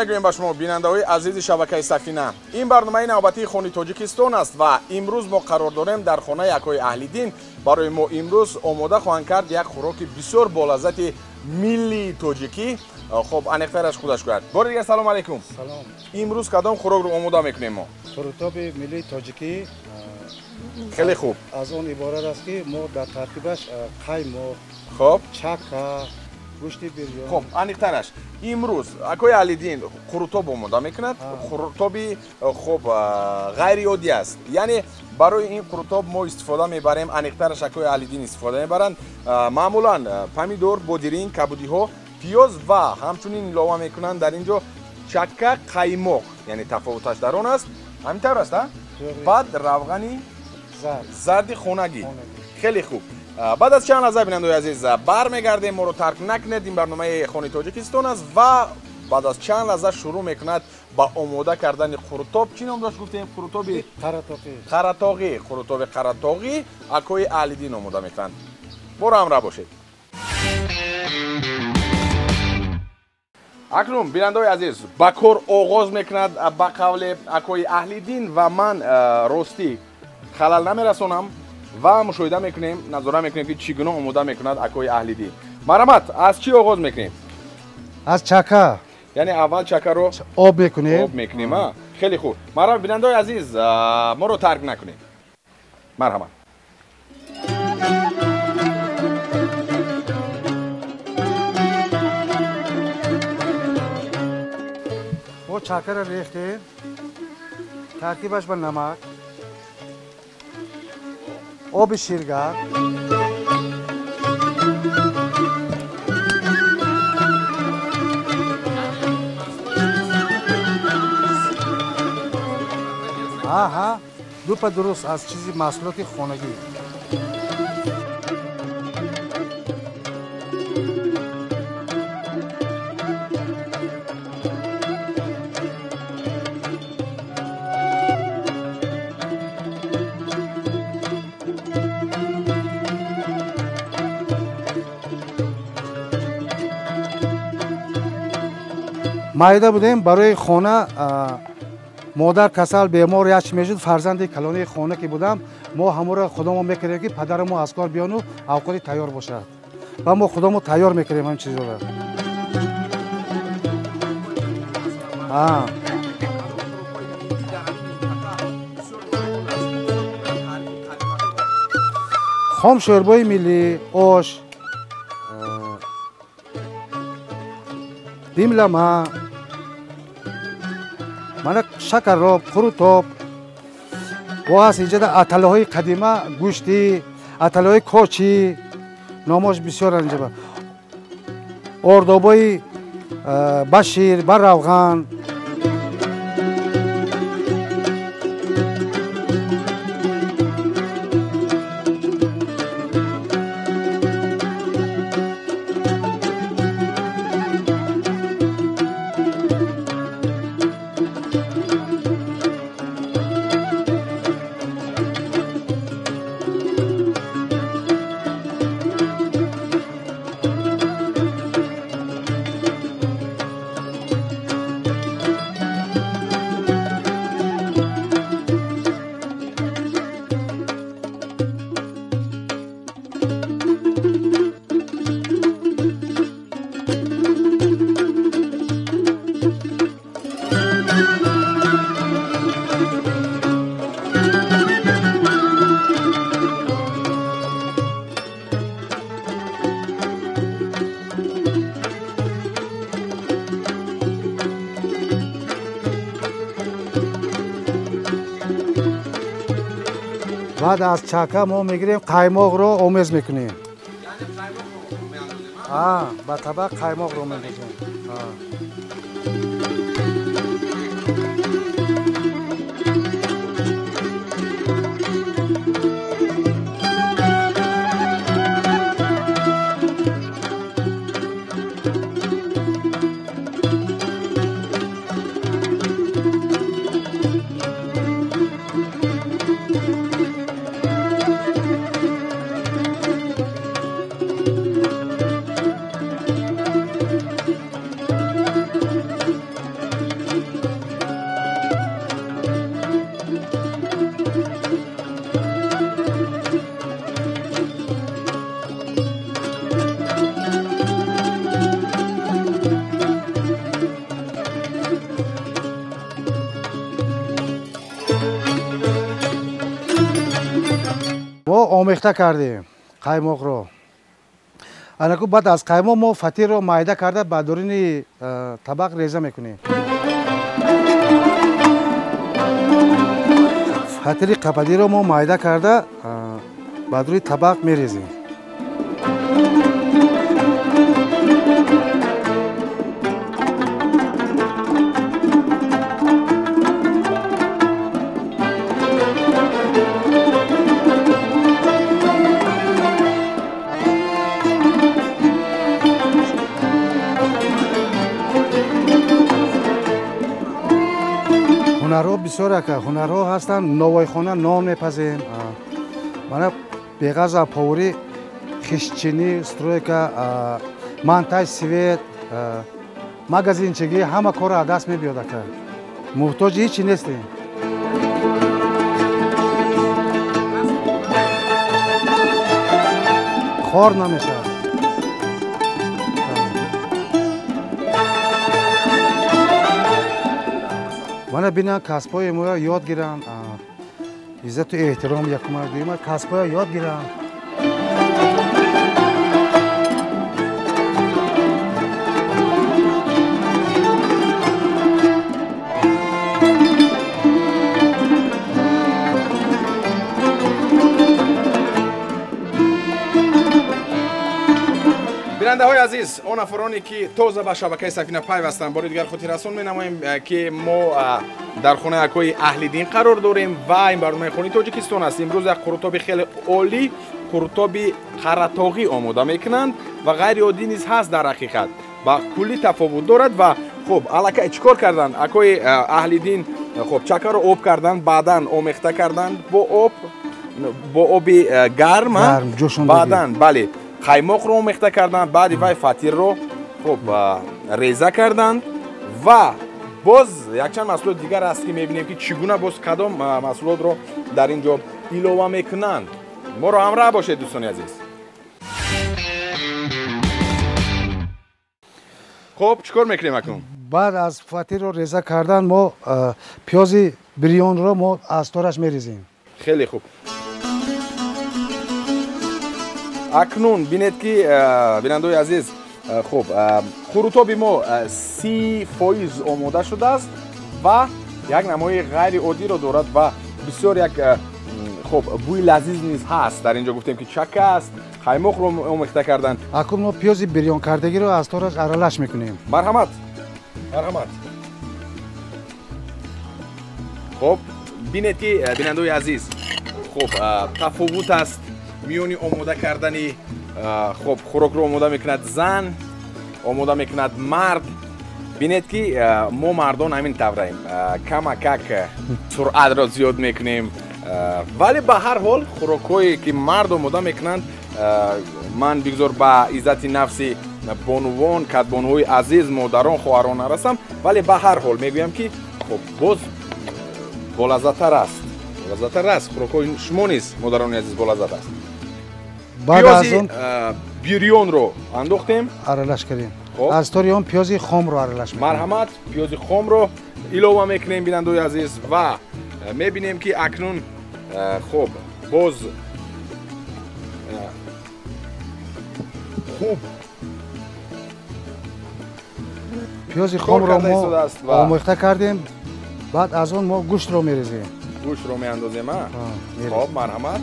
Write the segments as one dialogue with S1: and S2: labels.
S1: Мегӯем ба шумо бинандаҳои азизи шабакаи Сафина. Ин барномаи навбатии Хони Тоҷикистон аст ва имрӯз мо қарор дорем дар хонаи акои Аҳлиддин. Барои мо имрӯз омода хоҳанд кард як хӯроки бисёр болаззати миллии тоҷикӣ. Хоб, аниқтараш худаш гӯяд. Бори дигар салом алайкум.
S2: Салом.
S1: Имрӯз кадом хӯрокро омода мекунем мо?
S2: Қурутоби миллии тоҷикӣ.
S1: Хеле хуб.
S2: Аз он иборат аст, ки мо дар таркибаш қаймоқ,
S1: хоб,
S2: чака, гӯшти бирён.
S1: Хоб, аниқтараш имрӯз акои Аҳлиддин қурутоб омода мекунад. Қурутоби хоб ғайриоддӣ аст, яъне барои ин қурутоб мо истифода мебарем, аниқтараш акои Аҳлиддин истифода мебаранд маъмулан помидор, бодиринг, кабудиҳо, пиёз ва ҳамчунин илова мекунанд дар ин ҷо чака, қаймоқ, яъне тафовуташ дар он аст. Ҳамин тавр аст, баъд равғани зарди хонагӣ. Хеле хуб. Баъд аз чанд лаҳза, бинандаои азиз, бармегардем, моро тарк накунед. Ин барномаи Хони Тоҷикистон аст ва баъд аз чанд лаҳза шурӯъ мекунад ба омода кардани қурутоб. Чӣ ном дошт гуфтем? Қурутоби қаратоғӣ. Қурутоби қаратоғӣ акои Аҳлиддин омода мекунанд. Моро ҳамроҳ бошед. Акнун, бинандаои азиз, ба кор оғоз мекунад ба қавли акои Аҳлиддин ва ман ростӣ халал намерасонам ва мушоҳида мекунем, назора мекунем, ки чӣ гуна омода мекунад акои Аҳлиддин. Марҳамат, аз чӣ оғоз мекунем?
S2: Аз чака.
S1: Яъне аввал чакаро
S2: об мекунем.
S1: Об мекунем, а? Хеле хуб. Марҳамат, бинандаои азиз, моро тарк накунед. Марҳамат.
S2: Мо чакаро рехтем, таркибаш ба намак, оби ширгар, аҳа, дупа дуруст аз чизи маҳсулоти хонагӣ. Майда будем, барои хона модар касал, бемор як чи мешуд, фарзанди калонаи хона ки будам, мо ҳаморо худамон мекардем, ки падарамо аз кор биёну авқоти тайёр бошад ва мо худамо тайёр мекардем ҳамин чизҳоро. Хом шӯрбои миллӣ, ош, димлама, мана шакарроб, қурутоб, бо ҳаст инҷода аталаҳои қадима, гӯштӣ, аталаҳои кочӣ, номош бисёр инҷа, ордобои ба шир, ба равған. Баъд аз чака мо мегирем қаймоқро омез мекунем. Ба табақ қаймоқро меандозем. омехта кардем қаймоқро. Анаку баъд аз қаймоқ мо фатирро майда карда ба дурини табақ реза мекунем. Фатири қападиро мо майда карда ба дури табақ мерезем. Ҳунарҳо бисёр ака, ҳунарҳо ҳастанд. Новойхона нон мепазем, мана беғаза поварӣ, хишчинӣ, стройка, монтаж свет, магазинчигӣ, ҳама корро аз даст мебиёд ака. Муҳтоҷи ҳеҷ чи нестем. Хор намешавад. Мана бинан касбҳои моро ёд гиранд, иззату эҳтиром якума, дуюма касбҳоя ёд гиранд.
S1: Бинандаҳои азиз, он нафароне ки тоза ба шабакаи Сафина пайвастанд, бори дигар хотиррасон менамоем, ки мо дар хонаи акои Аҳлиддин қарор дорем ва ин барномаи Хони Тоҷикистон аст. Имрӯз як қурутоби хеле олӣ, қурутоби қаратоғӣ омода мекунанд ва ғайриоддӣ низ ҳаст. Дар ҳақиқат ба куллӣ тафовут дорад. Ва хуб, аллакай чӣ кор карданд акои Аҳлиддин? Хуб, чакаро об карданд, баъдан омехта карданд бо оби гарм, баъдан бале қаймоқро омехта карданд, баъди вай фатирро хуб реза карданд ва боз якчанд маҳсулоти дигар аст, ки мебинем, ки чӣ гуна боз кадом маҳсулотро дар ин ҷо илова мекунанд. Моро ҳамроҳ бошед, дӯстони азиз. Хуб, чӣ кор мекунем акнун?
S2: Баъд аз фатирро реза кардан мо пиёзи бирёнро мо аз тораш мерезем.
S1: Хеле хуб. Акнун бинед, ки бинандаои азиз, хуб, қурутоби мо 30% омода шудааст ва як намои ғайриоддиро дорад ва бисёр як хуб бӯи лазиз низ ҳаст. Дар ин ҷо гуфтем, ки чака аст, қаймоқро омехта карданд.
S2: Акнун мо пиёзи бирёнкардагиро аз тораш аралаш мекунем.
S1: Марҳамат, марҳамат. Хуб, бинед, ки бинандаои азиз, хуб, тафовут аст миёни омода кардани хуб хӯрокро омода мекунад зан, омода мекунад мард. Бинед, ки мо мардон ҳамин тавраем, камакак суръатро зиёд мекунем, вале ба ҳар ҳол хӯрокҳое ки мард омода мекунанд, ман бигзор ба иззати нафси бонувон, кадбонуҳои азиз, модарон, хоҳарон нарасам, вале ба ҳар ҳол мегӯям, ки хуб боз болаззаттар аст, болаззаттар аст. Хӯрокҳои шумо низ, модарони азиз, болаззат аст. Пиёзи бирёнро андохтем,
S2: аралаш кардем. Аз тори он пиёзи хомро аралаш мекунем.
S1: Марҳамат, пиёзи хомро илова мекунем, бинандаои азиз, ва мебинем, ки акнун хуб боз хуб
S2: пиёзи хомро мо омехта кардем. Баъд аз он мо гӯштро мерезем.
S1: Гӯштро меандозем. Хоб, марҳамат.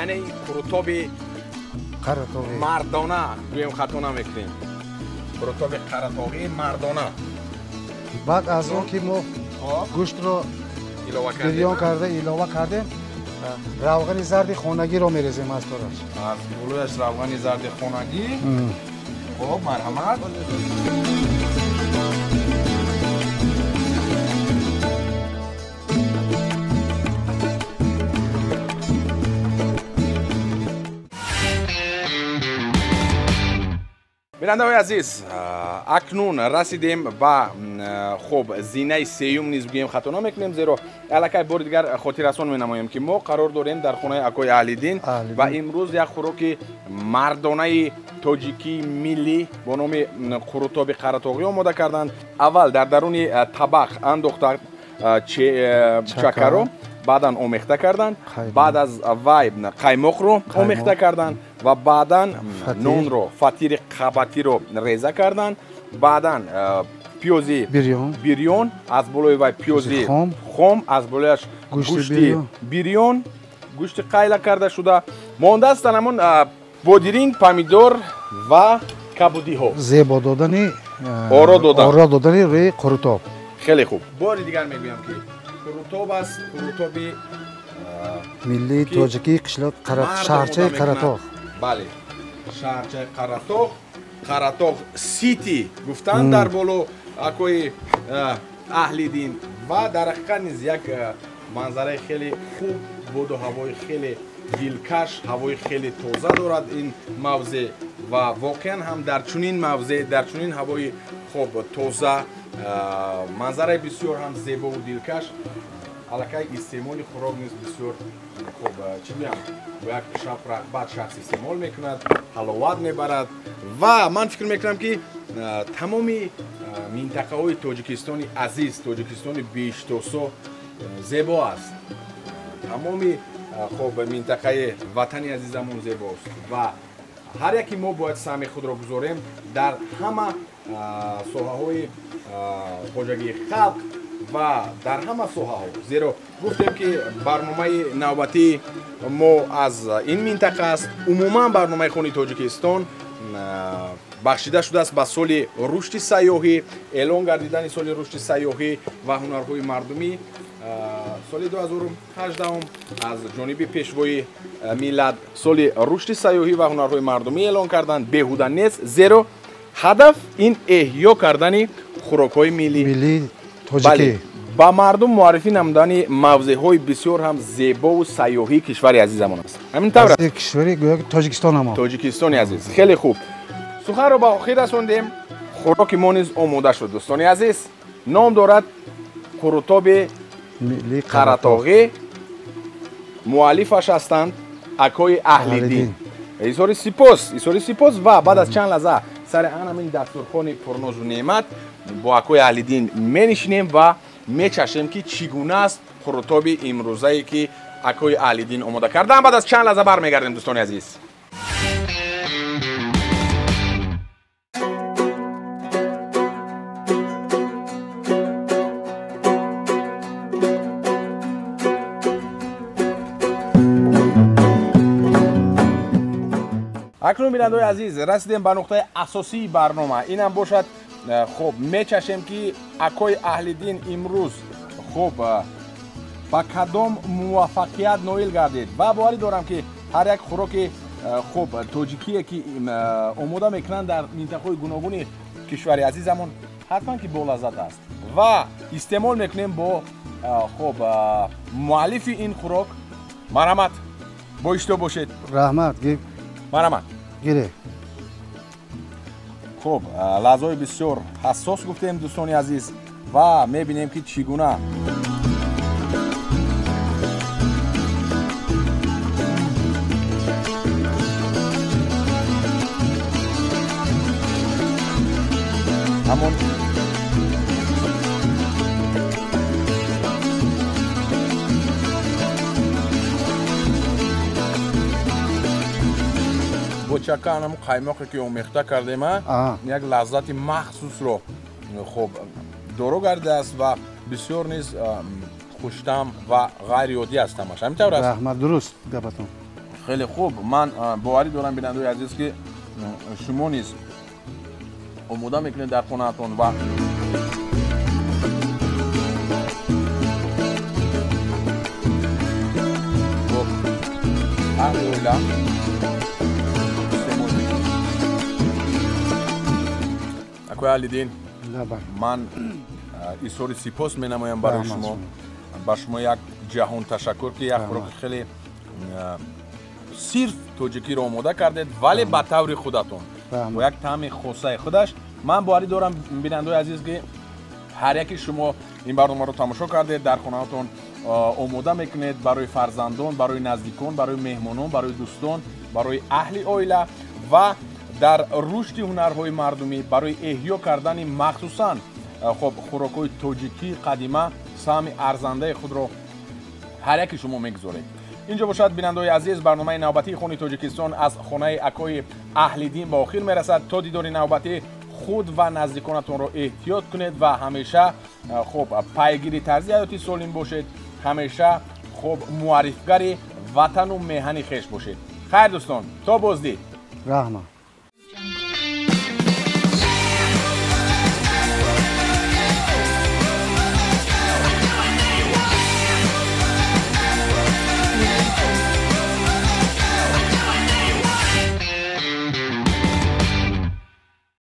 S1: Яъне қурутоби мардона гӯем, хато намекунем. Қурутоби қаратоғии мардона.
S2: Баъд аз он ки мо гӯштро бирён карда илова кардем, равғани зарди хонагиро мерезем аз тораш.
S1: Аз болояш равғани зарди хонагӣ. Хоб, марҳамат. Бинандаҳои азиз, акнун расидем ба хуб зинаи сеюм низ гӯем хато намекунем, зеро аллакай бори дигар хотиррасон менамоем, ки мо қарор дорем дар хонаи акои Аҳлиддин ва имрӯз як хӯроки мардонаи тоҷикии миллӣ бо номи қурутоби қаратоғӣ омода карданд. Аввал дар даруни табақ андохта чакаро, баъдан омехта карданд, баъд аз вай қаймоқро омехта карданд ва баъдан нонро, фатири қабатиро реза карданд, баъдан пиёзи бирён, аз болои вай пиёзи хом, аз болояш гӯшти бирён, гӯшти қайла карда шуда. Мондааст ҳамон бодиринг, помидор ва кабудиҳо.
S2: Зебо додани,
S1: оро додан,
S2: оро додани рӯи қурутоб.
S1: Хеле хуб. Бори дигар мегӯям, ки қурутоб аст, қурутоби
S2: миллии тоҷикии қишлоқ шаҳрчаи Қаратоғ.
S1: Бале, шаҳрчаи Қаратоғ, Қаратоғ Сити гуфтанд дар боло акои Аҳлиддин ва дар ҳақиқат низ як манзараи хеле хуб, боду ҳавои хеле дилкаш, ҳавои хеле тоза дорад ин мавзеъ ва воқеан ҳам дар чунин мавзеъ, дар чунин ҳавои хуб тоза, манзараи бисёр ҳам зебову дилкаш, аллакай истеъмоли хӯрок низ бисёр хуб, чӣ гӯям, бо як шавқ рағбат шахс истеъмол мекунад, ҳаловат мебарад. Ва ман фикр мекунам, ки тамоми минтақаҳои Тоҷикистони азиз, Тоҷикистони беиштосо зебо аст. Тамоми хуб минтақаи ватани азизамон зебост ва ҳар яке мо бояд саҳми худро гузорем дар ҳама соҳаҳои хоҷагии халқ ва дар ҳама соҳаҳо, зеро гуфтем, ки барномаи навбатии мо аз ин минтақа аст. Умуман барномаи Хони Тоҷикистон бахшида шудааст ба соли рушди сайёҳӣ, эълон гардидани соли рушди сайёҳӣ ва ҳунарҳои мардумӣ соли 2018 аз ҷониби пешвои миллат соли рушди сайёҳӣ ва ҳунарҳои мардумӣ эълон карданд. Беҳуда нест, зеро ҳадаф ин эҳё кардани хӯрокҳои миллӣ
S2: тоҷикӣ,
S1: ба мардум муаррифӣ намудани мавзеъҳои бисёр ҳам зебову сайёҳии кишвари азизамон аст. Ҳамин тавр аст,
S2: кишвари гӯё Тоҷикистон,
S1: Тоҷикистони азиз. Хеле хуб, суханро ба охир расондем. Хӯроки мо низ омода шуд, дӯстони азиз. Ном дорад қурутоби қаратоғӣ, муаллифаш ҳастанд акои Аҳлиддин. Изҳори сипос, изҳори сипос. Ва баъд аз чанд лаҳза сари ҳамин дастурхони пурнозу неъмат бо акои Аҳлиддин менишинем ва мечашем, ки чӣ гуна аст қурутоби имрӯзае, ки акои Аҳлиддин омода карданд. Баъд аз чанд лаҳза бармегардем, дӯстони азиз. Акнун, бинандаҳои азиз, расидем ба нуқтаи асосии барнома. Инам бошад, хуб мечашем, ки акои Аҳлиддин имрӯз хуб ба кадом муваффақият ноил гардид ва боварӣ дорам, ки ҳар як хӯроки хуб тоҷикие, ки омода мекунанд дар минтақаҳои гуногуни кишвари азизамон, ҳатман ки болаззат аст ва истеъмол мекунем бо хуб муаллифи ин хӯрок. Марҳамат, бо иштиҳо бошед.
S2: Раҳмат.
S1: Марҳамат.
S2: Гире.
S1: Хуб, лаҳзаҳои бисёр ҳассос гуфтем, дӯстони азиз, ва мебинем, ки чӣ гуна ҳамон бо чака, ҳамон қаймоқе, ки омехта кардем, як лаззати махсусро хуб доро гардидааст ва бисёр низ хуштаъм ва ғайриоддӣ аст ҳамаш. Ҳамин тавр аст?
S2: Раҳмат, дуруст гапатон.
S1: Хеле хуб. Ман боварӣ дорам, бинандаои азиз, ки шумо низ омода мекунед дар хонаатон ва бо аҳли оила истеъмол мекунед. Акои Аҳлиддин, ман изҳори сипос менамоям барои шумо. Ба шумо як ҷаҳон ташаккур, ки як хӯроки хеле сирф тоҷикиро омода кардед, вале ба таври худатон. Бо як таъми хосаи худаш. Ман боварӣ дорам, бинандаои азиз, ки ҳар яки шумо ин барномаро тамошо кардед, дар хонаатон омода мекунед барои фарзандон, барои наздикон, барои меҳмонон, барои дӯстон, барои аҳли оила ва дар рушди ҳунарҳои мардумӣ, барои эҳё кардани махсусан хоб хӯрокҳои тоҷикии қадима саҳми арзандаи худро ҳар яки шумо мегузоред. Инҷо бошад, бинандаои азиз, барномаи навбатии Хони Тоҷикистон аз хонаи акои Аҳлиддин ба охир мерасад. То дидори навбатӣ худ ва наздиконатонро эҳтиёт кунед ва ҳамеша хуб пайгири тарзи ҳаёти солим бошед, ҳамеша хуб муаррифгари ватану меҳани хеш бошед. Хайр, дӯстон, то боздид.
S2: Раҳмат.